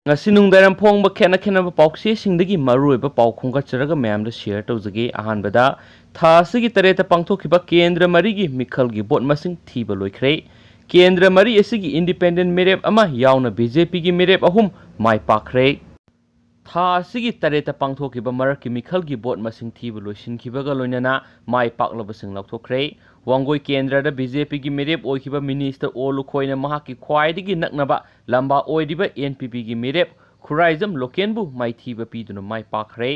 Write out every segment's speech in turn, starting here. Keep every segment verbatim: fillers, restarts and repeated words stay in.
ꯉꯁꯤ ꯅꯨꯡꯗꯥꯡꯋꯥꯏꯔꯝ ꯐꯣꯡꯕ ꯈꯦꯠꯅ ꯈꯦꯠꯅꯕ ꯄꯥꯎꯆꯦꯁꯤꯡꯗꯒꯤ ꯃꯔꯨꯑꯣꯏꯕ ꯄꯥꯎ ꯈꯣꯝꯒꯠꯆꯔꯒ ꯃꯌꯥꯝꯗ ꯁꯤꯌꯔ ꯇꯧꯖꯒꯦ꯫ ꯑꯍꯥꯟꯕꯗ, ꯊꯥ ꯑꯁꯤꯒꯤ ꯇꯔꯦꯠꯇ ꯄꯥꯡꯊꯣꯛꯈꯤꯕ ꯀꯦꯟꯗ꯭ꯔ ꯃꯔꯤꯒꯤ ꯃꯤꯈꯜꯒꯤ ꯚꯣꯠ ꯃꯁꯤꯡ ꯊꯤꯕ ꯂꯣꯏꯈ꯭ꯔꯦ꯫ ꯀꯦꯟꯗ꯭ꯔ ꯃꯔꯤ ꯑꯁꯤꯒꯤ ꯏꯟꯗꯤꯄꯦꯟꯗꯦꯟ ꯃꯤꯔꯦꯞ ꯑꯃ ꯌꯥꯎꯅ ꯕꯤ ꯖꯦ ꯄꯤꯒꯤ ꯃꯤꯔꯦꯞ ꯑꯍꯨꯝ ꯃꯥꯏ ꯄꯥꯛꯈ꯭ꯔꯦ꯫ ꯊꯥ ꯑꯁꯤꯒꯤ ꯇꯔꯦꯠꯇ ꯄꯥꯡꯊꯣꯛꯈꯤꯕ ꯃꯔꯛꯀꯤ ꯃꯤꯈꯜꯒꯤ ꯚꯣꯠ ꯃꯁꯤꯡ ꯊꯤꯕ ꯂꯣꯏꯁꯤꯟꯈꯤꯕꯒ ꯂꯣꯏꯅꯅ ꯃꯥꯏ ꯄꯥꯛꯂꯕꯁꯤꯡ ꯂꯥꯎꯊꯣꯛꯈ꯭ꯔꯦ꯫ ꯋꯥꯡꯒꯣꯏ ꯀꯦꯟꯗ꯭ꯔꯗ ꯕꯤ ꯖꯦ ꯄꯤꯒꯤ ꯃꯤꯔꯦꯞ ꯑꯣꯏꯈꯤꯕ ꯃꯤꯅꯤꯁꯇꯔ ꯑꯣ ꯂꯨꯈꯣꯏꯅ ꯃꯍꯥꯛꯀꯤ ꯈ꯭ꯋꯥꯏꯗꯒꯤ ꯅꯛꯅꯕ ꯂꯝꯕꯥ ꯑꯣꯏꯔꯤꯕ ꯑꯦꯟ ꯄꯤ ꯄꯤꯒꯤ ꯃꯤꯔꯦꯞ ꯈꯨꯔꯥꯏꯖꯝ ꯂꯣꯀꯦꯟꯕꯨ ꯃꯥꯏꯊꯤꯕ ꯄꯤꯗꯨꯅ ꯃꯥꯏ ꯄꯥꯛꯈ꯭ꯔꯦ꯫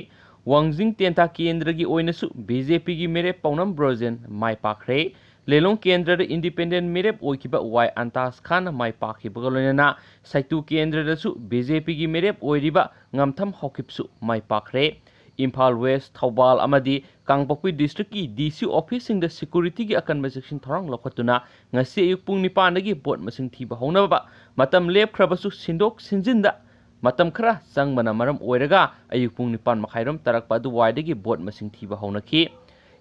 ꯋꯥꯡꯖꯤꯡ ꯇꯦꯟꯊꯥ ꯀꯦꯟꯗ꯭ꯔꯒꯤ ꯑꯣꯏꯅꯁꯨ ꯕꯤ ꯖꯦ ꯄꯤꯒꯤ ꯃꯤꯔꯦꯞ ꯄꯥꯎꯅꯝ ꯕ꯭ꯔꯣꯖꯦꯟ ꯃꯥꯏ ꯄꯥꯛꯈ꯭ꯔꯦ꯫ ꯂꯤꯂꯣꯡ ꯀꯦꯟꯗ꯭ꯔꯗ ꯏꯟꯗꯤꯄꯦꯟꯗꯦꯟ ꯃꯤꯔꯦꯞ ꯑꯣꯏꯈꯤꯕ ꯋꯥꯏ ꯑꯟꯇꯥꯖ ꯈꯥꯟꯅ ꯃꯥꯏ ꯄꯥꯛꯈꯤꯕꯒ ꯂꯣꯏꯅꯅ ꯁꯥꯏꯇꯨ ꯀꯦꯟꯗ꯭ꯔꯗꯁꯨ ꯕꯤ ꯖꯦ ꯄꯤꯒꯤ ꯃꯤꯔꯦꯞ ꯑꯣꯏꯔꯤꯕ ꯉꯝꯊꯝ ꯍꯥꯎꯀꯤꯞꯁꯨ ꯃꯥꯏ ꯄꯥꯛꯈ꯭ꯔꯦ꯫ ꯏꯝꯐꯥꯜ ꯋꯦꯁ, ꯊꯧꯕꯥꯜ ꯑꯃꯗꯤ ꯀꯥꯡꯄꯣꯛꯄꯤ ꯗꯤꯁꯇ꯭ꯔꯤꯛꯀꯤ ꯗꯤ ꯁꯤ ꯑꯣꯐꯤꯁꯁꯤꯡꯗ ꯁꯦꯀ꯭ꯌꯨꯔꯤꯇꯤꯒꯤ ꯑꯀꯟꯕ ꯆꯦꯛꯁꯤꯟ ꯊꯧꯔꯥꯡ ꯂꯧꯈꯠꯇꯨꯅ ꯉꯁꯤ ꯑꯌꯨꯛ ꯄꯨꯡ ꯅꯤꯄꯥꯟꯗꯒꯤ ꯚꯣꯠ ꯃꯁꯤꯡ ꯊꯤꯕ ꯍꯧꯅꯕ ꯃꯇꯝ ꯂꯦꯞꯈ꯭ꯔꯕꯁꯨ, ꯁꯤꯟꯗꯣꯛ ꯁꯤꯟꯖꯤꯟꯗ ꯃꯇꯝ ꯈꯔ ꯆꯪꯕꯅ ꯃꯔꯝ ꯑꯣꯏꯔꯒ ꯑꯌꯨꯛ ꯄꯨꯡ ꯅꯤꯄꯥꯟ ꯃꯈꯥꯏꯔꯣꯝ ꯇꯥꯔꯛꯄ ꯑꯗꯨꯋꯥꯏꯗꯒꯤ ꯚꯣꯠ ꯃꯁꯤꯡ ꯊꯤꯕ ꯍꯧꯅꯈꯤ꯫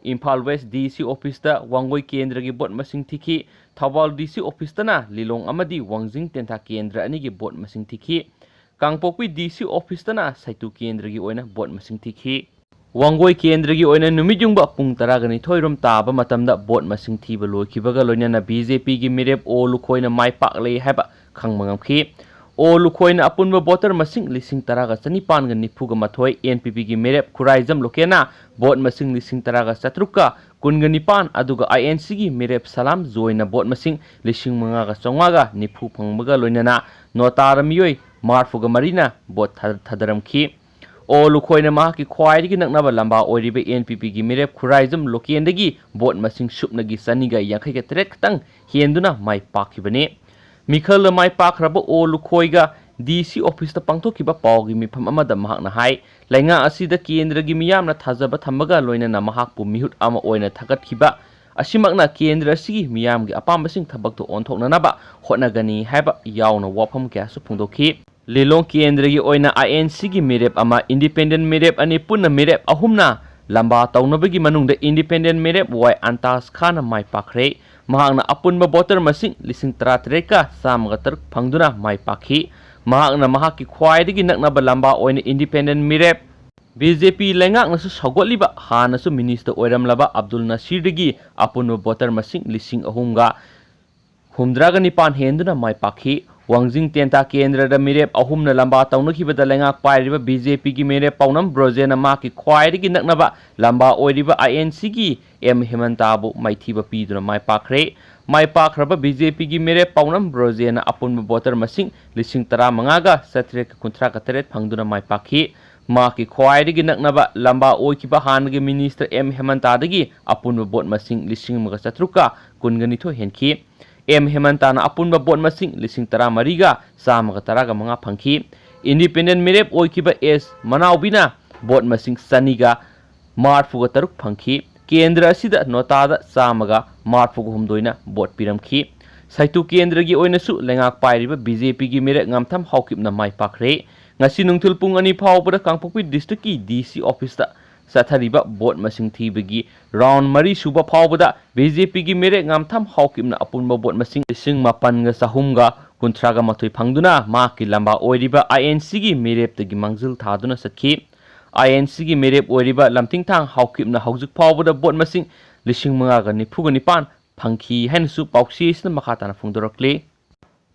ꯏꯝꯐꯥꯜ ꯋꯦꯁ ꯗꯤ ꯁꯤ ꯑꯣꯐꯤꯁꯇ ꯋꯥꯡꯒꯣꯏ ꯀꯦꯟꯗ꯭ꯔꯒꯤ ꯚꯣꯠ ꯃꯁꯤꯡ ꯊꯤꯈꯤ꯫ ꯊꯧꯕꯥꯜ ꯗꯤ ꯁꯤ ꯑꯣꯐꯤꯁꯇꯅ ꯂꯤꯂꯣꯡ ꯑꯃꯗꯤ ꯋꯥꯡꯖꯤꯡ ꯇꯦꯟꯊꯥ ꯀꯦꯟꯗ꯭ꯔ ꯑꯅꯤꯒꯤ ꯚꯣꯠ ꯃꯁꯤꯡ ꯊꯤꯈꯤ꯫ ꯀꯥꯡꯄꯣꯛꯄꯤ ꯗꯤ ꯁꯤ ꯑꯣꯐꯤꯁꯇꯅ ꯁꯥꯏꯇꯨ ꯀꯦꯟꯗ꯭ꯔꯒꯤ ꯑꯣꯏꯅ ꯚꯣꯠ ꯃꯁꯤꯡ ꯊꯤꯈꯤ꯫ ꯋꯥꯡꯒꯣꯏ ꯀꯦꯟꯗ꯭ꯔꯒꯤ ꯑꯣꯏꯅ ꯅꯨꯃꯤꯠ ꯌꯨꯡꯕ ꯄꯨꯡ ꯇꯔꯥꯒ ꯅꯤꯊꯣꯏ ꯔꯣꯝ ꯇꯥꯕ ꯃꯇꯝꯗ ꯚꯣꯠ ꯃꯁꯤꯡ ꯊꯤꯕ ꯂꯣꯏꯈꯤꯕꯒ ꯂꯣꯏꯅꯅ ꯕꯤ ꯖꯦ ꯄꯤꯒꯤ ꯃꯤꯔꯦꯞ ꯑꯣ ꯂꯨꯈꯣꯏꯅ ꯃꯥꯏ ꯄꯥꯛꯂꯦ ꯍꯥꯏꯕ ꯈꯪꯕ ꯉꯝꯈꯤ꯫ ꯑꯣ ꯂꯨꯈꯣꯏꯅ ꯑꯄꯨꯟꯕ ꯚꯣꯇꯔ ꯃꯁꯤꯡ ꯂꯤꯁꯤꯡ ꯇꯔꯥꯒ ꯆꯅꯤꯄꯥꯟꯒ ꯅꯤꯐꯨꯒ ꯃꯥꯊꯣꯏ, ꯑꯦꯟ ꯄꯤ ꯄꯤꯒꯤ ꯃꯤꯔꯦꯞ ꯈꯨꯔꯥꯏꯖꯝ ꯂꯣꯀꯦꯟꯅ ꯚꯣꯠ ꯃꯁꯤꯡ ꯂꯤꯁꯤꯡ ꯇꯔꯥꯒ ꯆꯥꯇ꯭ꯔꯨꯛꯀ ꯀꯨꯟꯒ ꯅꯤꯄꯥꯟ, ꯑꯗꯨꯒ ꯑꯥꯏ ꯑꯦꯟ ꯁꯤꯒꯤ ꯃꯤꯔꯦꯞ ꯁꯂꯥꯝ ꯖꯣꯏꯅ ꯚꯣꯠ ꯃꯁꯤꯡ ꯂꯤꯁꯤꯡ ꯃꯉꯥꯒ ꯆꯥꯝꯃꯉꯥꯒ ꯅꯤꯐꯨ ꯐꯪꯕꯒ ꯂꯣꯏꯅꯅ ꯅꯣꯇꯥꯔ ꯃꯤꯑꯣꯏ ꯃꯔꯤꯐꯨꯒ ꯃꯔꯤꯅ ꯚꯣꯠ ꯊꯥ-, ꯊꯥꯗꯔꯝꯈꯤ꯫ ꯑꯣ ꯂꯨꯈꯣꯏꯅ ꯃꯍꯥꯛꯀꯤ ꯈ꯭ꯋꯥꯏꯗꯒꯤ ꯅꯛꯅꯕ ꯂꯝꯕꯥ ꯑꯣꯏꯔꯤꯕ ꯑꯦꯟ ꯄꯤ ꯄꯤꯒꯤ ꯃꯤꯔꯦꯞ ꯈꯨꯔꯥꯏꯖꯝ ꯂꯣꯀꯦꯟꯗꯒꯤ ꯚꯣꯠ ꯃꯁꯤꯡ ꯁꯨꯞꯅꯒꯤ ꯆꯅꯤꯒ ꯌꯥꯡꯈꯩꯒ ꯇꯔꯦꯠ ꯈꯛꯇꯪ ꯍꯦꯟꯗꯨꯅ ꯃꯥꯏ ꯄꯥꯛꯈꯤꯕꯅꯤ꯫ ꯃꯤꯈꯜꯗ ꯃꯥꯏ ꯄꯥꯛꯈ꯭ꯔꯕ ꯑꯣ ꯂꯨꯈꯣꯏꯒ ꯗꯤ ꯁꯤ ꯑꯣꯐꯤꯁꯇ ꯄꯥꯡꯊꯣꯛꯈꯤꯕ ꯄꯥꯎꯒꯤ ꯃꯤꯐꯝ ꯑꯃꯗ ꯃꯍꯥꯛꯅ ꯍꯥꯏ, ꯂꯩꯉꯥꯛ ꯑꯁꯤꯗ ꯀꯦꯟꯗ꯭ꯔꯒꯤ ꯃꯤꯌꯥꯝꯅ ꯊꯥꯖꯕ ꯊꯝꯕꯒ ꯂꯣꯏꯅꯅ ꯃꯍꯥꯛꯄꯨ ꯃꯤꯍꯨꯠ ꯑꯃ ꯑꯣꯏꯅ ꯊꯥꯒꯠꯈꯤꯕ ꯑꯁꯤꯃꯛꯅ ꯀꯦꯟꯗ꯭ꯔ ꯑꯁꯤꯒꯤ ꯃꯤꯌꯥꯝꯒꯤ ꯑꯄꯥꯝꯕꯁꯤꯡ ꯊꯕꯛꯇ ꯑꯣꯟꯊꯣꯛꯅꯅꯕ ꯍꯣꯠꯅꯒꯅꯤ ꯍꯥꯏꯕ ꯌꯥꯎꯅ ꯋꯥꯐꯝ ꯀꯌꯥꯁꯨ ꯐꯣꯡꯗꯣꯛꯈꯤ꯫ ꯂꯤꯂꯣꯡ ꯀꯦꯟꯗ꯭ꯔꯒꯤ ꯑꯣꯏꯅ ꯑꯥꯏ ꯑꯦꯟ ꯁꯤꯒꯤ ꯃꯤꯔꯦꯞ ꯑꯃ, ꯏꯟꯗꯤꯄꯦꯟꯗꯦꯟ ꯃꯤꯔꯦꯞ ꯑꯅꯤ, ꯄꯨꯟꯅ ꯃꯤꯔꯦꯞ ꯑꯍꯨꯝꯅ ꯂꯝꯕꯥ ꯇꯧꯅꯕꯒꯤ ꯃꯅꯨꯡꯗ ꯏꯟꯗꯤꯄꯦꯟꯗꯦꯟ ꯃꯤꯔꯦꯞ ꯋꯥꯏ ꯑꯟꯇꯥꯖ ꯈꯥꯟꯅ ꯃꯥꯏ ꯄꯥꯛꯈ꯭ꯔꯦ꯫ ꯃꯍꯥꯛꯅ ꯑꯄꯨꯟꯕ ꯚꯣꯇꯔ ꯃꯁꯤꯡ ꯂꯤꯁꯤꯡ ꯇꯔꯥꯇꯔꯦꯠꯀ ꯆꯥꯝꯃꯒ ꯇꯔꯨꯛ ꯐꯪꯗꯨꯅ ꯃꯥꯏ ꯄꯥꯛꯈꯤ꯫ ꯃꯍꯥꯛꯅ ꯃꯍꯥꯛꯀꯤ ꯈ꯭ꯋꯥꯏꯗꯒꯤ ꯅꯛꯅꯕ ꯂꯝꯕꯥ ꯑꯣꯏꯅ ꯏꯟꯗꯤꯄꯦꯟꯗꯦꯟ ꯃꯤꯔꯦꯞ, ꯕꯤ ꯖꯦ ꯄꯤ ꯂꯩꯉꯥꯛꯅꯁꯨ ꯁꯧꯒꯠꯂꯤꯕ ꯍꯥꯟꯅꯁꯨ ꯃꯤꯅꯤꯁꯇꯔ ꯑꯣꯏꯔꯝꯂꯕ ꯑꯕꯗꯨꯜ ꯅꯁꯤꯔꯗꯒꯤ ꯑꯄꯨꯟꯕ ꯚꯣꯇꯔ ꯃꯁꯤꯡ ꯂꯤꯁꯤꯡ ꯑꯍꯨꯝꯒ ꯍꯨꯝꯗ꯭ꯔꯥꯒ ꯅꯤꯄꯥꯟ ꯍꯦꯟꯗꯨꯅ ꯃꯥꯏ ꯄꯥꯛꯈꯤ꯫ ꯋꯥꯡꯖꯤꯡ ꯇꯦꯟꯇꯥ ꯀꯦꯟꯗ꯭ꯔꯗ ꯃꯤꯔꯦꯞ ꯑꯍꯨꯝꯅ ꯂꯝꯕꯥ ꯇꯧꯅꯈꯤꯕꯗ ꯂꯩꯉꯥꯛ ꯄꯥꯏꯔꯤꯕ ꯕꯤ ꯖꯦ ꯄꯤꯒꯤ ꯃꯤꯔꯦꯞ ꯄꯥꯎꯅꯝ ꯕ꯭ꯔꯣꯖꯦꯅ ꯃꯍꯥꯛꯀꯤ ꯈ꯭ꯋꯥꯏꯗꯒꯤ ꯅꯛꯅꯕ ꯂꯝꯕꯥ ꯑꯣꯏꯔꯤꯕ ꯑꯥꯏ ꯑꯦꯟ ꯁꯤꯒꯤ ꯑꯦꯝ ꯍꯦꯃꯟꯇꯥꯕꯨ ꯃꯥꯏꯊꯤꯕ ꯄꯤꯗꯨꯅ ꯃꯥꯏ ꯄꯥꯛꯈ꯭ꯔꯦ꯫ ꯃꯥꯏ ꯄꯥꯛꯈ꯭ꯔꯕ ꯕꯤ ꯖꯦ ꯄꯤꯒꯤ ꯃꯤꯔꯦꯞ ꯄꯥꯎꯅꯝ ꯕ꯭ꯔꯣꯖꯦꯅ ꯑꯄꯨꯟꯕ ꯚꯣꯇꯔ ꯃꯁꯤꯡ ꯂꯤꯁꯤꯡ ꯇꯔꯥꯃꯉꯥꯒ ꯆꯥꯇ꯭ꯔꯦꯠꯀ ꯀꯨꯟꯊ꯭ꯔꯥꯒ ꯇꯔꯦꯠ ꯐꯪꯗꯨꯅ ꯃꯥꯏ ꯄꯥꯛꯈꯤ꯫ ꯃꯍꯥꯛꯀꯤ ꯈ꯭ꯋꯥꯏꯗꯒꯤ ꯅꯛꯅꯕ ꯂꯝꯕꯥ ꯑꯣꯏꯈꯤꯕ ꯍꯥꯟꯅꯒꯤ ꯃꯤꯅꯤꯁꯇꯔ ꯑꯦꯝ ꯍꯦꯃꯟꯇꯥꯗꯒꯤ ꯑꯄꯨꯟꯕ ꯚꯣꯠ ꯃꯁꯤꯡ ꯂꯤꯁꯤꯡ ꯑꯃꯒ ꯆꯥꯇ꯭ꯔꯨꯛꯀ ꯀꯨꯟꯒ ꯅꯤꯊꯣꯏ ꯍꯦꯟꯈꯤ꯫ ꯑꯦꯝ ꯍꯦꯃꯟꯇꯥꯅ ꯑꯄꯨꯟꯕ ꯚꯣꯠ ꯃꯁꯤꯡ ꯂꯤꯁꯤꯡ ꯇꯔꯥꯃꯔꯤꯒ ꯆꯥꯝꯃꯒ ꯇꯔꯥꯒ ꯃꯉꯥ ꯐꯪꯈꯤ꯫ ꯏꯟꯗꯤꯄꯦꯟꯗꯦꯟ ꯃꯤꯔꯦꯞ ꯑꯣꯏꯈꯤꯕ ꯑꯦꯁ ꯃꯅꯥꯎꯕꯤꯅ ꯚꯣꯠ ꯃꯁꯤꯡ ꯆꯅꯤꯒ ꯃꯔꯐꯨꯒ ꯇꯔꯨꯛ ꯐꯪꯈꯤ꯫ ꯀꯦꯟꯗ꯭ꯔ ꯑꯁꯤꯗ ꯅꯣꯇꯥꯗ ꯆꯥꯝꯃꯒ ꯃꯔꯐꯨꯒ ꯍꯨꯝꯗꯣꯏꯅ ꯚꯣꯠ ꯄꯤꯔꯝꯈꯤ꯫ ꯁꯩꯇꯨ ꯀꯦꯟꯗ꯭ꯔꯒꯤ ꯑꯣꯏꯅꯁꯨ ꯂꯩꯉꯥꯛ ꯄꯥꯏꯔꯤꯕ ꯕꯤ ꯖꯦ ꯄꯤꯒꯤ ꯃꯤꯔꯦꯞ ꯉꯥꯝꯊꯝ ꯍꯥꯎꯀꯤꯞꯅ ꯃꯥꯏ ꯄꯥꯛꯈ꯭ꯔꯦ꯫ ꯉꯁꯤ ꯅꯨꯡꯊꯤꯜ ꯄꯨꯡ ꯑꯅꯤ ꯐꯥꯎꯕꯗ ꯀꯥꯡꯄꯣꯛꯄꯤ ꯗꯤꯁꯇ꯭ꯔꯤꯛꯀꯤ ꯗꯤ ꯁꯤ ꯑꯣꯐꯤꯁꯇ ꯆꯠꯊꯔꯤꯕ ꯚꯣꯠ ꯃꯁꯤꯡ ꯊꯤꯕꯒꯤ ꯔꯥꯎꯟ ꯃꯔꯤ ꯁꯨꯕ ꯐꯥꯎꯕꯗ ꯕꯤ ꯖꯦ ꯄꯤꯒꯤ ꯃꯤꯔꯦꯞ ꯉꯥꯝꯊꯝ ꯍꯥꯎꯀꯤꯞꯅ ꯑꯄꯨꯟꯕ ꯚꯣꯠ ꯃꯁꯤꯡ ꯂꯤꯁꯤꯡ ꯃꯥꯄꯟꯒ ꯆꯍꯨꯝꯒ ꯀꯨꯟꯊ꯭ꯔꯥꯒ ꯃꯥꯊꯣꯏ ꯐꯪꯗꯨꯅ ꯃꯍꯥꯛꯀꯤ ꯂꯝꯕꯥ ꯑꯣꯏꯔꯤꯕ ꯑꯥꯏ ꯑꯦꯟ ꯁꯤꯒꯤ ꯃꯤꯔꯦꯞꯇꯒꯤ ꯃꯥꯡꯖꯤꯜ ꯊꯥꯗꯨꯅ ꯆꯠꯈꯤ꯫ ꯑꯥꯏ ꯑꯦꯟ ꯁꯤꯒꯤ ꯃꯤꯔꯦꯞ ꯑꯣꯏꯔꯤꯕ ꯂꯝꯊꯤꯡꯊꯥꯡ ꯍꯥꯎꯀꯤꯞꯅ ꯍꯧꯖꯤꯛ ꯐꯥꯎꯕꯗ ꯚꯣꯠ ꯃꯁꯤꯡ ꯂꯤꯁꯤꯡ ꯃꯉꯥꯒ ꯅꯤꯐꯨꯒ ꯅꯤꯄꯥꯟ ꯐꯪꯈꯤ ꯍꯥꯏꯅꯁꯨ ꯄꯥꯎꯆꯦ ꯑꯁꯤꯅ ꯃꯈꯥ ꯇꯥꯅ ꯐꯣꯡꯗꯣꯔꯛꯂꯤ꯫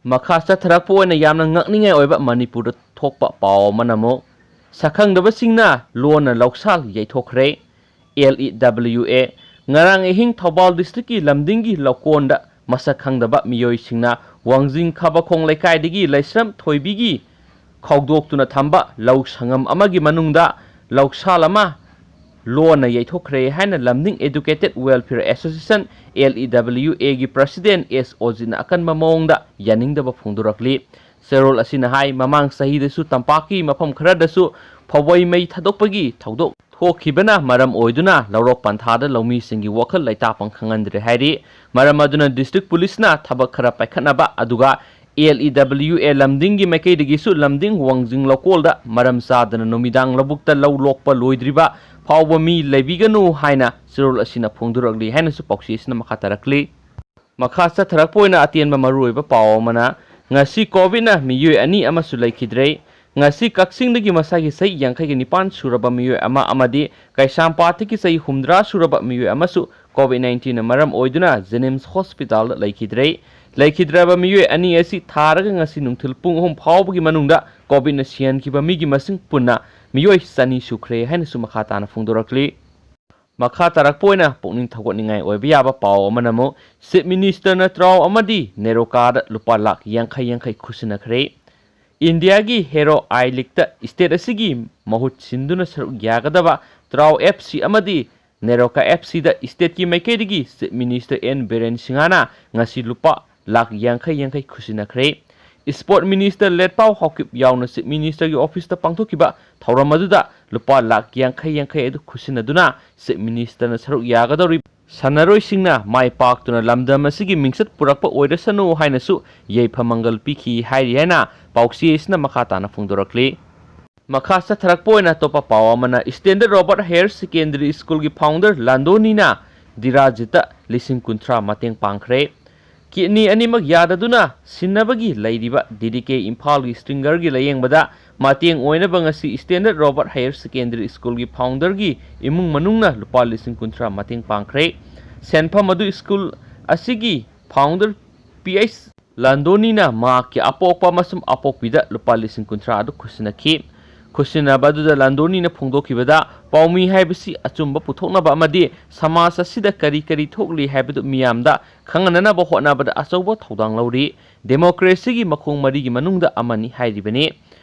ꯃꯈꯥ ꯆꯠꯊꯔꯛꯄ ꯑꯣꯏꯅ ꯌꯥꯝꯅ ꯉꯛꯅꯤꯡꯉꯥꯏ ꯑꯣꯏꯕ ꯃꯅꯤꯄꯨꯔꯗ ꯊꯣꯛꯄ ꯄꯥꯎ ꯑꯃꯅ ꯑꯃꯨꯛ ꯁꯛꯈꯪꯗꯕꯁꯤꯡꯅ ꯂꯣꯟꯅ ꯂꯧꯁꯥꯜ ꯌꯩꯊꯣꯛꯈ꯭ꯔꯦ꯫ ꯑꯦꯜ ꯏ ꯗꯕ꯭ꯂꯤꯎ ꯑꯦ꯫ ꯉꯔꯥꯡ ꯑꯍꯤꯡ ꯊꯧꯕꯥꯜ ꯗꯤꯁꯇ꯭ꯔꯤꯛꯀꯤ ꯂꯝꯗꯤꯡꯒꯤ ꯂꯧꯀꯣꯟꯗ ꯃꯁꯛ ꯈꯪꯗꯕ ꯃꯤꯑꯣꯏꯁꯤꯡꯅ ꯋꯥꯡꯖꯤꯡ ꯈꯕꯈꯣꯡ ꯂꯩꯀꯥꯏꯗꯒꯤ ꯂꯩꯁ꯭ꯔꯝ ꯊꯣꯏꯕꯤꯒꯤ ꯈꯥꯎꯗꯣꯛꯇꯨꯅ ꯊꯝꯕ ꯂꯧ ꯁꯪꯉꯝ ꯑꯃꯒꯤ ꯃꯅꯨꯡꯗ ꯂꯧꯁꯥꯜ ꯑꯃ ꯂꯣꯟꯅ ꯌꯩꯊꯣꯛꯈ꯭ꯔꯦ ꯍꯥꯏꯅ Lamding educated welfare association, L E W ꯑꯦꯒꯤ ꯄ꯭ꯔꯁꯤꯗꯦꯟ ꯑꯦꯁ ꯑꯣꯖꯤꯠꯅ ꯑꯀꯟꯕ ꯃꯑꯣꯡꯗ ꯌꯥꯅꯤꯡꯗꯕ ꯐꯣꯡꯗꯣꯔꯛꯂꯤ꯫ ꯆꯦꯔꯣꯜ ꯑꯁꯤꯅ ꯍꯥꯏ, ꯃꯃꯥꯡ ꯆꯍꯤꯗꯁꯨ ꯇꯝꯄꯥꯛꯀꯤ ꯃꯐꯝ ꯈꯔꯗꯁꯨ ꯐꯧꯕꯩ ꯃꯩ ꯊꯥꯗꯣꯛꯄꯒꯤ ꯊꯧꯗꯣꯛ ꯊꯣꯛꯈꯤꯕꯅ ꯃꯔꯝ ꯑꯣꯏꯗꯨꯅ ꯂꯧꯔꯣꯛ ꯄꯟꯊꯥꯗ ꯂꯧꯃꯤꯁꯤꯡꯒꯤ ꯋꯥꯈꯜ ꯂꯩꯇꯥꯐꯝ ꯈꯪꯍꯟꯗ꯭ꯔꯦ ꯍꯥꯏꯔꯤ꯫ ꯃꯔꯝ ꯑꯗꯨꯅ ꯗꯤꯁꯇ꯭ꯔꯤꯛ ꯄꯨꯂꯤꯁꯅ ꯊꯕꯛ ꯈꯔ ꯄꯥꯏꯈꯠꯅꯕ, ꯑꯗꯨꯒ ꯑꯦꯜ ꯏ ꯗꯕ꯭ꯂꯤꯎ ꯑꯦ ꯂꯝꯗꯤꯡꯒꯤ ꯃꯥꯏꯀꯩꯗꯒꯤꯁꯨ ꯂꯝꯗꯤꯡ ꯋꯥꯡꯖꯤꯡ ꯂꯧꯀꯣꯜꯗ ꯃꯔꯝ ꯆꯥꯗꯅ ꯅꯨꯃꯤꯗꯥꯡ ꯂꯧꯕꯨꯛꯇ ꯂꯧ ꯂꯣꯛꯄ ꯂꯣꯏꯗ꯭ꯔꯤꯕ ꯐꯥꯎꯕ ꯃꯤ ꯂꯩꯕꯤꯒꯅꯨ ꯍꯥꯏꯅ ꯆꯦꯔꯣꯜ ꯑꯁꯤꯅ ꯐꯣꯡꯗꯣꯔꯛꯂꯤ ꯍꯥꯏꯅꯁꯨ ꯄꯥꯎꯆꯦ ꯑꯁꯤꯅ ꯃꯈꯥ ꯇꯥꯔꯛꯂꯤ꯫ ꯃꯈꯥ ꯆꯠꯊꯔꯛꯄ ꯑꯣꯏꯅ ꯑꯇꯦꯟꯕ ꯃꯔꯨꯑꯣꯏꯕ ꯄꯥꯎ ꯑꯃꯅ, ꯉꯁꯤ ꯀꯣꯚꯤꯗꯅ ꯃꯤꯑꯣꯏ ꯑꯅꯤ ꯑꯃꯁꯨ ꯂꯩꯈꯤꯗ꯭ꯔꯦ꯫ ꯉꯁꯤ ꯀꯛꯆꯤꯡꯗꯒꯤ ꯃꯁꯥꯒꯤ ꯆꯍꯤ ꯌꯥꯡꯈꯩꯒ ꯅꯤꯄꯥꯟ ꯁꯨꯔꯕ ꯃꯤꯑꯣꯏ ꯑꯃ ꯑꯃꯗꯤ ꯀꯩꯁꯥꯝꯄꯥꯠꯇꯒꯤ ꯆꯍꯤ ꯍꯨꯝꯗ꯭ꯔꯥ ꯁꯨꯔꯕ ꯃꯤꯑꯣꯏ ꯑꯃꯁꯨ ꯀꯣꯚꯤꯗ ꯅꯥꯏꯟꯇꯤꯟꯅ ꯃꯔꯝ ꯑꯣꯏꯗꯨꯅ ꯖꯦꯅꯤꯝꯁ ꯍꯣꯁꯄꯤꯇꯥꯜꯗ ꯂꯩꯈꯤꯗ꯭ꯔꯦ꯫ ꯂꯩꯈꯤꯗ꯭ꯔꯕ ꯃꯤꯑꯣꯏ ꯑꯅꯤ ꯑꯁꯤ ꯊꯥꯔꯒ ꯉꯁꯤ ꯅꯨꯡꯊꯤꯜ ꯄꯨꯡ ꯑꯍꯨꯝ ꯐꯥꯎꯕꯒꯤ ꯃꯅꯨꯡꯗ ꯀꯣꯚꯤꯗꯅ ꯁꯤꯍꯟꯈꯤꯕ ꯃꯤꯒꯤ ꯃꯁꯤꯡ ꯄꯨꯟꯅ ꯃꯤꯑꯣꯏ ꯆꯅꯤ ꯁꯨꯈ꯭ꯔꯦ ꯍꯥꯏꯅꯁꯨ ꯃꯈꯥ ꯇꯥꯅ ꯐꯣꯡꯗꯣꯔꯛꯂꯤ꯫ ꯃꯈꯥ ꯇꯥꯔꯛꯄ ꯑꯣꯏꯅ ꯄꯨꯛꯅꯤꯡ ꯊꯧꯒꯠꯅꯤꯡꯉꯥꯏ ꯑꯣꯏꯕ ꯌꯥꯕ ꯄꯥꯎ ꯑꯃꯅ ꯑꯃꯨꯛ ꯆꯤꯐ ꯃꯤꯅꯤꯁꯇꯔꯅ ꯇ꯭ꯔꯥꯎ ꯑꯃꯗꯤ ꯅꯦꯔꯣꯀꯥꯗ ꯂꯨꯄꯥ ꯂꯥꯈ ꯌꯥꯡꯈꯩ ꯌꯥꯡꯈꯩ ꯈꯨꯠꯁꯤꯟꯅꯈ꯭ꯔꯦ꯫ ꯏꯟꯗꯤꯌꯥꯒꯤ ꯍꯦꯔꯣ ꯑꯥꯏ ꯂꯤꯒꯇ ꯁ꯭ꯇꯦꯠ ꯑꯁꯤꯒꯤ ꯃꯍꯨꯠ ꯁꯤꯟꯗꯨꯅ ꯁꯔꯨꯛ ꯌꯥꯒꯗꯕ ꯇ꯭ꯔꯥꯎ ꯑꯦꯐ ꯁꯤ ꯑꯃꯗꯤ ꯅꯦꯔꯣꯀꯥ ꯑꯦꯐ ꯁꯤꯗ ꯁ꯭ꯇꯦꯠꯀꯤ ꯃꯥꯏꯀꯩꯗꯒꯤ ꯆꯤꯐ ꯃꯤꯅꯤꯁꯇꯔ ꯑꯦꯟ ꯕꯤꯔꯦꯟ ꯁꯤꯡꯍꯅ ꯉꯁꯤ ꯂꯨꯄꯥ ꯂꯥꯈ ꯌꯥꯡꯈꯩ ꯌꯥꯡꯈꯩ ꯈꯨꯠꯁꯤꯟꯅꯈ꯭ꯔꯦ꯫ ꯁ꯭ꯄꯣꯔꯠ ꯃꯤꯅꯤꯁꯇꯔ ꯂꯦꯠꯄꯥꯎ ꯍꯥꯎꯀꯤꯞ ꯌꯥꯎꯅ ꯆꯤꯐ ꯃꯤꯅꯤꯁꯇꯔꯒꯤ ꯑꯣꯐꯤꯁꯇ ꯄꯥꯡꯊꯣꯛꯈꯤꯕ ꯊꯧꯔꯝ ꯑꯗꯨꯗ ꯂꯨꯄꯥ ꯂꯥꯈ ꯌꯥꯡꯈꯩ ꯌꯥꯡꯈꯩ ꯑꯗꯨ ꯈꯨꯠꯁꯤꯟꯅꯗꯨꯅ ꯆꯤꯐ ꯃꯤꯅꯤꯁꯇꯔꯅ ꯁꯔꯨꯛ ꯌꯥꯒꯗꯧꯔꯤꯕ ꯁꯥꯟꯅꯔꯣꯏꯁꯤꯡꯅ ꯃꯥꯏ ꯄꯥꯛꯇꯨꯅ ꯂꯝꯗꯝ ꯑꯁꯤꯒꯤ ꯃꯤꯡꯆꯠ ꯄꯨꯔꯛꯄ ꯑꯣꯏꯔꯁꯅꯨ ꯍꯥꯏꯅꯁꯨ ꯌꯥꯏꯐ ꯃꯪꯒꯜ ꯄꯤꯈꯤ ꯍꯥꯏꯔꯤ ꯍꯥꯏꯅ ꯄꯥꯎꯆꯦ ꯑꯁꯤꯅ ꯃꯈꯥ ꯇꯥꯅ ꯐꯣꯡꯗꯣꯔꯛꯂꯤ꯫ ꯃꯈꯥ ꯆꯠꯊꯔꯛꯄ ꯑꯣꯏꯅ ꯑꯇꯣꯞꯄ ꯄꯥꯎ ꯑꯃꯅ, ꯁ꯭ꯇꯦꯟꯗꯔꯠ ꯔꯣꯕꯥꯔꯠ ꯍꯥꯌꯔ ꯁꯦꯀꯦꯟꯗꯔꯤ ꯁ꯭ꯀꯨꯜꯒꯤ ꯐꯥꯎꯟꯗꯔ ꯂꯥꯟꯗꯣꯅꯤꯅ ꯗꯤꯔꯥꯖꯤꯠꯇ ꯂꯤꯁꯤꯡ ꯀꯨꯟꯊ꯭ꯔꯥ ꯃꯇꯦꯡ ꯄꯥꯡꯈ꯭ꯔꯦ꯫ ꯀꯤꯗꯅꯤ ꯑꯅꯤꯃꯛ ꯌꯥꯗꯗꯨꯅ ꯁꯤꯟꯅꯕꯒꯤ ꯂꯩꯔꯤꯕ ꯗꯤ ꯗꯤ ꯀꯦ ꯏꯝꯐꯥꯜꯒꯤ ꯁ꯭ꯇ꯭ꯔꯤꯡꯒꯔꯒꯤ ꯂꯥꯌꯦꯡꯕꯗ ꯃꯇꯦꯡ ꯑꯣꯏꯅꯕ ꯉꯁꯤ ꯁ꯭ꯇꯦꯟꯗꯔꯠ ꯔꯣꯕꯥꯔꯠ ꯍꯥꯌꯔ ꯁꯦꯀꯦꯟꯗꯔꯤ ꯁ꯭ꯀꯨꯜꯒꯤ ꯐꯥꯎꯟꯗꯔꯒꯤ ꯏꯃꯨꯡ ꯃꯅꯨꯡꯅ ꯂꯨꯄꯥ ꯂꯤꯁꯤꯡ ꯀꯨꯟꯊ꯭ꯔꯥ ꯃꯇꯦꯡ ꯄꯥꯡꯈ꯭ꯔꯦ꯫ ꯁꯦꯟꯐꯝ ꯑꯗꯨ ꯁ꯭ꯀꯨꯜ ꯑꯁꯤꯒꯤ ꯐꯥꯎꯟꯗꯔ ꯄꯤ ꯑꯩꯆ ꯂꯥꯟꯗꯣꯅꯤꯅ ꯃꯍꯥꯛꯀꯤ ꯑꯄꯣꯛꯄ ꯑꯃꯁꯨꯡ ꯑꯄꯣꯛꯄꯤꯗ ꯂꯨꯄꯥ ꯂꯤꯁꯤꯡ ꯀꯨꯟꯊ꯭ꯔꯥ ꯑꯗꯨ ꯈꯨꯠꯁꯤꯟꯅꯈꯤ꯫ ꯈꯨꯠꯁꯤꯟꯅꯕ ꯑꯗꯨꯗ ꯂꯥꯟꯗꯣꯅꯤꯅ ꯐꯣꯡꯗꯣꯛꯈꯤꯕꯗ, ꯄꯥꯎꯃꯤ ꯍꯥꯏꯕꯁꯤ ꯑꯆꯨꯝꯕ ꯄꯨꯊꯣꯛꯅꯕ ꯑꯃꯗꯤ ꯁꯃꯥꯖ ꯑꯁꯤꯗ ꯀꯔꯤ ꯀꯔꯤ ꯊꯣꯛꯂꯤ ꯍꯥꯏꯕꯗꯨ ꯃꯤꯌꯥꯝꯗ ꯈꯪꯍꯟꯅꯅꯕ ꯍꯣꯠꯅꯕꯗ ꯑꯆꯧꯕ ꯊꯧꯗꯥꯡ ꯂꯧꯔꯤ꯫ ꯗꯦꯃꯣꯀ꯭ꯔꯦꯁꯤꯒꯤ ꯃꯈꯣꯡ ꯃꯔꯤꯒꯤ ꯃꯅꯨꯡꯗ ꯑꯃꯅꯤ ꯍꯥꯏꯔꯤꯕꯅꯤ꯫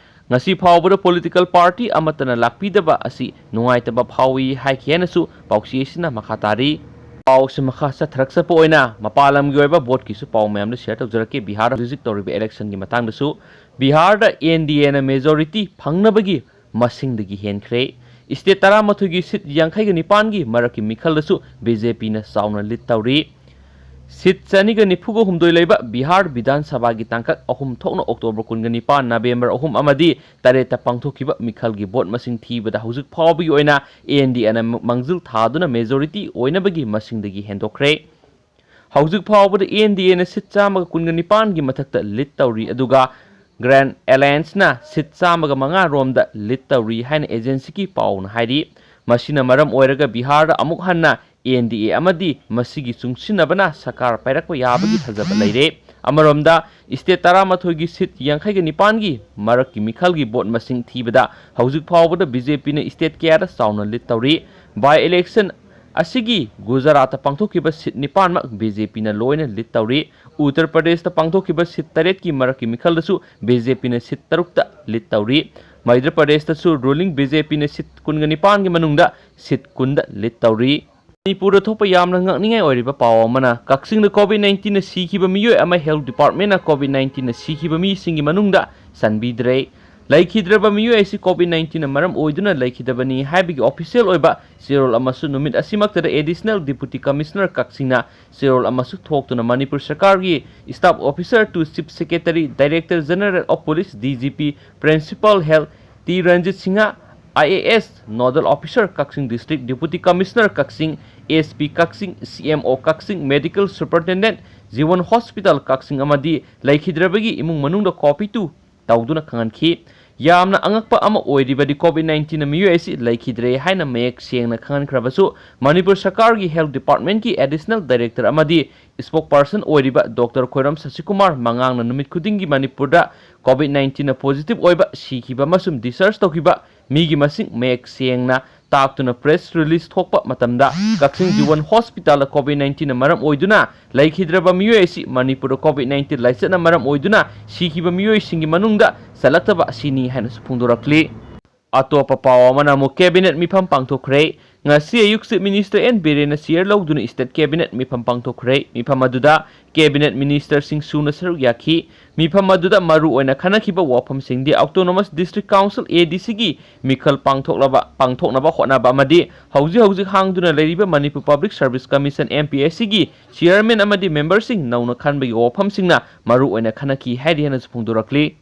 ꯉꯁꯤ ꯐꯥꯎꯕꯗ ꯄꯣꯂꯤꯇꯤꯀꯦꯜ ꯄꯥꯔꯇꯤ ꯑꯃꯠꯇꯅ ꯂꯥꯛꯄꯤꯗꯕ ꯑꯁꯤ ꯅꯨꯡꯉꯥꯏꯇꯕ ꯐꯥꯎꯏ ꯍꯥꯏꯈꯤ ꯍꯥꯏꯅꯁꯨ ꯄꯥꯎꯆꯦ ꯑꯁꯤꯅ ꯃꯈꯥ ꯇꯥꯔꯤ꯫ ꯄꯥꯎꯁꯤ ꯃꯈꯥ ꯆꯠꯊꯔꯛꯆꯕ ꯑꯣꯏꯅ ꯃꯄꯥꯟ ꯂꯝꯒꯤ ꯑꯣꯏꯕ ꯚꯣꯠꯀꯤꯁꯨ ꯄꯥꯎ ꯃꯌꯥꯝꯗ ꯁꯤꯌꯔ ꯇꯧꯖꯔꯛꯀꯦ꯫ ꯕꯤꯍꯥꯔꯗ ꯍꯧꯖꯤꯛ ꯇꯧꯔꯤꯕ ꯏꯂꯦꯛꯁꯟꯒꯤ ꯃꯇꯥꯡꯗꯁꯨ, ꯕꯤꯍꯥꯔꯗ ꯑꯦꯟ ꯗꯤ ꯑꯦꯅ ꯃꯦꯖꯣꯔꯤꯇꯤ ꯐꯪꯅꯕꯒꯤ ꯃꯁꯤꯡꯗꯒꯤ ꯍꯦꯟꯈ꯭ꯔꯦ꯫ ꯁ꯭ꯇꯦꯠ ꯇꯔꯥꯃꯥꯊꯣꯏꯒꯤ ꯁꯤꯠ ꯌꯥꯡꯈꯩꯒ ꯅꯤꯄꯥꯟꯒꯤ ꯃꯔꯛꯀꯤ ꯃꯤꯈꯜꯗꯁꯨ ꯕꯤ ꯖꯦ ꯄꯤꯅ ꯆꯥꯎꯅ ꯂꯤꯗ ꯇꯧꯔꯤ꯫ ꯁꯤꯠ ꯆꯅꯤꯒ ꯅꯤꯐꯨꯒ ꯍꯨꯝꯗꯣꯏ ꯂꯩꯕ ꯕꯤꯍꯥꯔ ꯕꯤꯙꯥꯟ ꯁꯚꯥꯒꯤ ꯇꯥꯡꯀꯛ ꯑꯍꯨꯝ ꯊꯣꯛꯅ ꯑꯣꯛꯇꯣꯕꯔ ꯀꯨꯟꯒ ꯅꯤꯄꯥꯟ, ꯅꯕꯦꯝꯕꯔ ꯑꯍꯨꯝ ꯑꯃꯗꯤ ꯇꯔꯦꯠꯇ ꯄꯥꯡꯊꯣꯛꯈꯤꯕ ꯃꯤꯈꯜꯒꯤ ꯚꯣꯠ ꯃꯁꯤꯡ ꯊꯤꯕꯗ ꯍꯧꯖꯤꯛ ꯐꯥꯎꯕꯒꯤ ꯑꯣꯏꯅ ꯑꯦꯟ ꯗꯤ ꯑꯦꯅ ꯃꯥꯡꯖꯤꯜ ꯊꯥꯗꯨꯅ ꯃꯦꯖꯣꯔꯤꯇꯤ ꯑꯣꯏꯅꯕꯒꯤ ꯃꯁꯤꯡꯗꯒꯤ ꯍꯦꯟꯗꯣꯛꯈ꯭ꯔꯦ꯫ ꯍꯧꯖꯤꯛ ꯐꯥꯎꯕꯗ ꯑꯦꯟ ꯗꯤ ꯑꯦꯅ ꯁꯤꯠ ꯆꯥꯝꯃꯒ ꯀꯨꯟꯒ ꯅꯤꯄꯥꯟꯒꯤ ꯃꯊꯛꯇ ꯂꯤꯗ ꯇꯧꯔꯤ, ꯑꯗꯨꯒ ꯒ꯭ꯔꯦꯟ ꯑꯦꯂꯥꯌꯟꯁꯅ ꯁꯤꯠ ꯆꯥꯝꯃꯒ ꯃꯉꯥ ꯔꯣꯝꯗ ꯂꯤꯗ ꯇꯧꯔꯤ ꯍꯥꯏꯅ ꯑꯦꯖꯦꯟꯁꯤꯒꯤ ꯄꯥꯎꯅ ꯍꯥꯏꯔꯤ꯫ ꯃꯁꯤꯅ ꯃꯔꯝ ꯑꯣꯏꯔꯒ ꯕꯤꯍꯥꯔꯗ ꯑꯃꯨꯛ ꯍꯟꯅ ꯑꯦꯟ ꯗꯤ ꯑꯦ ꯑꯃꯗꯤ ꯃꯁꯤꯒꯤ ꯆꯨꯡꯁꯤꯟꯅꯕꯅ ꯁꯔꯀꯥꯔ ꯄꯥꯏꯔꯛꯄ ꯌꯥꯕꯒꯤ ꯊꯥꯖꯕ ꯂꯩꯔꯦ꯫ ꯑꯃꯔꯣꯝꯗ, ꯁ꯭ꯇꯦꯠ ꯇꯔꯥꯃꯥꯊꯣꯏꯒꯤ ꯁꯤꯠ ꯌꯥꯡꯈꯩꯒ ꯅꯤꯄꯥꯟꯒꯤ ꯃꯔꯛꯀꯤ ꯃꯤꯈꯜꯒꯤ ꯚꯣꯠ ꯃꯁꯤꯡ ꯊꯤꯕꯗ ꯍꯧꯖꯤꯛ ꯐꯥꯎꯕꯗ ꯕꯤ ꯖꯦ ꯄꯤꯅ ꯁ꯭ꯇꯦꯠ ꯀꯌꯥꯗ ꯆꯥꯎꯅ ꯂꯤꯗ ꯇꯧꯔꯤ꯫ ꯕꯥꯏ ꯏꯂꯦꯛꯁꯟ ꯑꯁꯤꯒꯤ ꯒꯨꯖꯔꯥꯠꯇ ꯄꯥꯡꯊꯣꯛꯈꯤꯕ ꯁꯤꯠ ꯅꯤꯄꯥꯟꯃꯛ ꯕꯤ ꯖꯦ ꯄꯤꯅ ꯂꯣꯏꯅ ꯂꯤꯗ ꯇꯧꯔꯤ꯫ ꯎꯠꯇꯔ ꯄ꯭ꯔꯗꯦꯁꯇ ꯄꯥꯡꯊꯣꯛꯈꯤꯕ ꯁꯤꯠ ꯇꯔꯦꯠꯀꯤ ꯃꯔꯛꯀꯤ ꯃꯤꯈꯜꯗꯁꯨ ꯕꯤ ꯖꯦ ꯄꯤꯅ ꯁꯤꯠ ꯇꯔꯨꯛꯇ ꯂꯤꯗ ꯇꯧꯔꯤ꯫ ꯃꯙ꯭ꯌ ꯄ꯭ꯔꯗꯦꯁꯇꯁꯨ ꯔꯨꯂꯤꯡ ꯕꯤ ꯖꯦ ꯄꯤꯅ ꯁꯤꯠ ꯀꯨꯟꯒ ꯅꯤꯄꯥꯟꯒꯤ ꯃꯅꯨꯡꯗ ꯁꯤꯠ ꯀꯨꯟꯗ ꯂꯤꯗ ꯇꯧꯔꯤ꯫ ꯃꯅꯤꯄꯨꯔꯗ ꯊꯣꯛꯄ ꯌꯥꯝꯅ ꯉꯛꯅꯤꯡꯉꯥꯏ ꯑꯣꯏꯔꯤꯕ ꯄꯥꯎ ꯑꯃꯅ, ꯀꯛꯆꯤꯡꯗ ꯀꯣꯚꯤꯗ ꯅꯥꯏꯟꯇꯤꯟꯅ ꯁꯤꯈꯤꯕ ꯃꯤꯑꯣꯏ ꯑꯃ ꯍꯦꯜꯊ ꯗꯤꯄꯥꯔꯠꯃꯦꯟꯅ ꯀꯣꯚꯤꯗ ꯅꯥꯏꯟꯇꯤꯟꯅ ꯁꯤꯈꯤꯕ ꯃꯤꯁꯤꯡꯒꯤ ꯃꯅꯨꯡꯗ ꯆꯟꯕꯤꯗ꯭ꯔꯦ꯫ ꯂꯩꯈꯤꯗ꯭ꯔꯕ ꯃꯤꯑꯣꯏ ꯑꯁꯤ ꯀꯣꯚꯤꯗ ꯅꯥꯏꯟꯇꯤꯟꯅ ꯃꯔꯝ ꯑꯣꯏꯗꯨꯅ ꯂꯩꯈꯤꯗꯕꯅꯤ ꯍꯥꯏꯕꯒꯤ ꯑꯣꯐꯤꯁꯤꯌꯦꯜ ꯑꯣꯏꯕ ꯆꯦꯔꯣꯜ ꯑꯃꯁꯨ ꯅꯨꯃꯤꯠ ꯑꯁꯤꯃꯛꯇꯗ ꯑꯦꯗꯤꯁꯅꯦꯜ ꯗꯤꯄꯨꯇꯤ ꯀꯃꯤꯁꯅꯔ ꯀꯛꯆꯤꯡꯅ ꯆꯦꯔꯣꯜ ꯑꯃꯁꯨ ꯊꯣꯛꯇꯨꯅ ꯃꯅꯤꯄꯨꯔ ꯁꯔꯀꯥꯔꯒꯤ staff officer to chief secretary, director general of police, D G P, principal health, T Ranjit Singh, I A S nodal officer Kakching district, deputy commissioner Kakching, S P Kakching, C M O Kakching, medical superintendent, Jiban hospital Kakching ꯑꯃꯗꯤ ꯂꯩꯈꯤꯗ꯭ꯔꯕꯒꯤ ꯏꯃꯨꯡ ꯃꯅꯨꯡꯗ copy two ꯇꯧꯗꯨꯅ ꯈꯪꯍꯟꯈꯤ꯫ ꯌꯥꯝꯅ ꯑꯉꯛꯄ ꯑꯃ ꯑꯣꯏꯔꯤꯕꯗꯤ, COVID ꯅꯥꯏꯟꯇꯤꯟꯅ ꯃꯤꯑꯣꯏ ꯑꯁꯤ ꯂꯩꯈꯤꯗ꯭ꯔꯦ ꯍꯥꯏꯅ ꯃꯌꯦꯛ ꯁꯦꯡꯅ ꯈꯪꯍꯟꯈ꯭ꯔꯕꯁꯨ, ꯃꯅꯤꯄꯨꯔ ꯁꯔꯀꯥꯔꯒꯤ ꯍꯦꯜꯊ ꯗꯤꯄꯥꯔꯠꯃꯦꯟꯠꯀꯤ ꯑꯦꯗꯤꯁꯅꯦꯜ ꯗꯥꯏꯔꯦꯛꯇꯔ ꯑꯃꯗꯤ ꯁ꯭ꯄꯣꯛꯄꯔꯁꯟ ꯑꯣꯏꯔꯤꯕ ꯗꯣꯛꯇꯔ ꯈꯣꯏꯔꯝ ꯁꯁꯤꯀꯨꯃꯥꯔ ꯃꯉꯥꯡꯅ ꯅꯨꯃꯤꯠ ꯈꯨꯗꯤꯡꯒꯤ ꯃꯅꯤꯄꯨꯔꯗ ꯀꯣꯚꯤꯗ ꯅꯥꯏꯟꯇꯤꯟꯅ ꯄꯣꯖꯤꯇꯤꯚ ꯑꯣꯏꯕ, ꯁꯤꯈꯤꯕ ꯑꯃꯁꯨꯡ ꯗꯤꯁꯆꯥꯔꯖ ꯇꯧꯈꯤꯕ ꯃꯤꯒꯤ ꯃꯁꯤꯡ ꯃꯌꯦꯛ ꯁꯦꯡꯅ ꯇꯥꯛꯇꯨꯅ ꯄ꯭ꯔꯦꯁ ꯔꯤꯂꯤꯖ ꯊꯣꯛꯄ ꯃꯇꯝꯗ, ꯀꯛꯆꯤꯡ ꯖꯤꯕꯟ ꯍꯣꯁꯄꯤꯇꯥꯜꯗ ꯀꯣꯚꯤꯗ ꯅꯥꯏꯟꯇꯤꯟꯅ ꯃꯔꯝ ꯑꯣꯏꯗꯨꯅ ꯂꯩꯈꯤꯗ꯭ꯔꯕ ꯃꯤꯑꯣꯏ ꯑꯁꯤ ꯃꯅꯤꯄꯨꯔꯗ ꯀꯣꯚꯤꯗ ꯅꯥꯏꯟꯇꯤꯟ ꯂꯥꯏꯆꯠꯅ ꯃꯔꯝ ꯑꯣꯏꯗꯨꯅ ꯁꯤꯈꯤꯕ ꯃꯤꯑꯣꯏꯁꯤꯡꯒꯤ ꯃꯅꯨꯡꯗ ꯆꯜꯂꯛꯇꯕ ꯑꯁꯤꯅꯤ ꯍꯥꯏꯅꯁꯨ ꯐꯣꯡꯗꯣꯔꯛꯂꯤ꯫ ꯑꯇꯣꯞꯄ ꯄꯥꯎ ꯑꯃꯅ ꯑꯃꯨꯛ ꯀꯦꯕꯤꯅꯦꯠ ꯃꯤꯐꯝ ꯄꯥꯡꯊꯣꯛꯈ꯭ꯔꯦ꯫ ꯉꯁꯤ ꯑꯌꯨꯛ ꯆꯤꯐ ꯃꯤꯅꯤꯁꯇꯔ ꯑꯦꯟ ꯕꯤꯔꯦꯟꯅ ꯆꯤꯌꯔ ꯂꯧꯗꯨꯅ ꯁ꯭ꯇꯦꯠ ꯀꯦꯕꯤꯅꯦꯠ ꯃꯤꯐꯝ ꯄꯥꯡꯊꯣꯛꯈ꯭ꯔꯦ꯫ ꯃꯤꯐꯝ ꯑꯗꯨꯗ ꯀꯦꯕꯤꯅꯦꯠ ꯃꯤꯅꯤꯁꯇꯔꯁꯤꯡ ꯁꯨꯅ ꯁꯔꯨꯛ ꯌꯥꯈꯤ꯫ ꯃꯤꯐꯝ ꯑꯗꯨꯗ ꯃꯔꯨ ꯑꯣꯏꯅ ꯈꯟꯅꯈꯤꯕ ꯋꯥꯐꯝꯁꯤꯡꯗꯤ ꯑꯣꯇꯣꯅꯣꯃꯁ ꯗꯤꯁꯇ꯭ꯔꯤꯛ ꯀꯥꯎꯟꯁꯤꯜ, ꯑꯦ ꯗꯤ ꯁꯤꯒꯤ ꯃꯤꯈꯜ ꯄꯥꯡꯊꯣꯛꯂꯕ, ꯄꯥꯡꯊꯣꯛꯅꯕ ꯍꯣꯠꯅꯕ ꯑꯃꯗꯤ ꯍꯧꯖꯤꯛ ꯍꯧꯖꯤꯛ ꯍꯥꯡꯗꯨꯅ ꯂꯩꯔꯤꯕ Manipur public service commission, M P S ꯁꯤꯒꯤ ꯆꯤꯌꯔꯃꯦꯟ ꯑꯃꯗꯤ ꯃꯦꯝꯕꯔꯁꯤꯡ ꯅꯧꯅ ꯈꯟꯕꯒꯤ ꯋꯥꯐꯝꯁꯤꯡꯅ ꯃꯔꯨ ꯑꯣꯏꯅ ꯈꯟꯅꯈꯤ ꯍꯥꯏꯔꯤ ꯍꯥꯏꯅꯁꯨ ꯐꯣꯡꯗꯣꯔꯛꯂꯤ꯫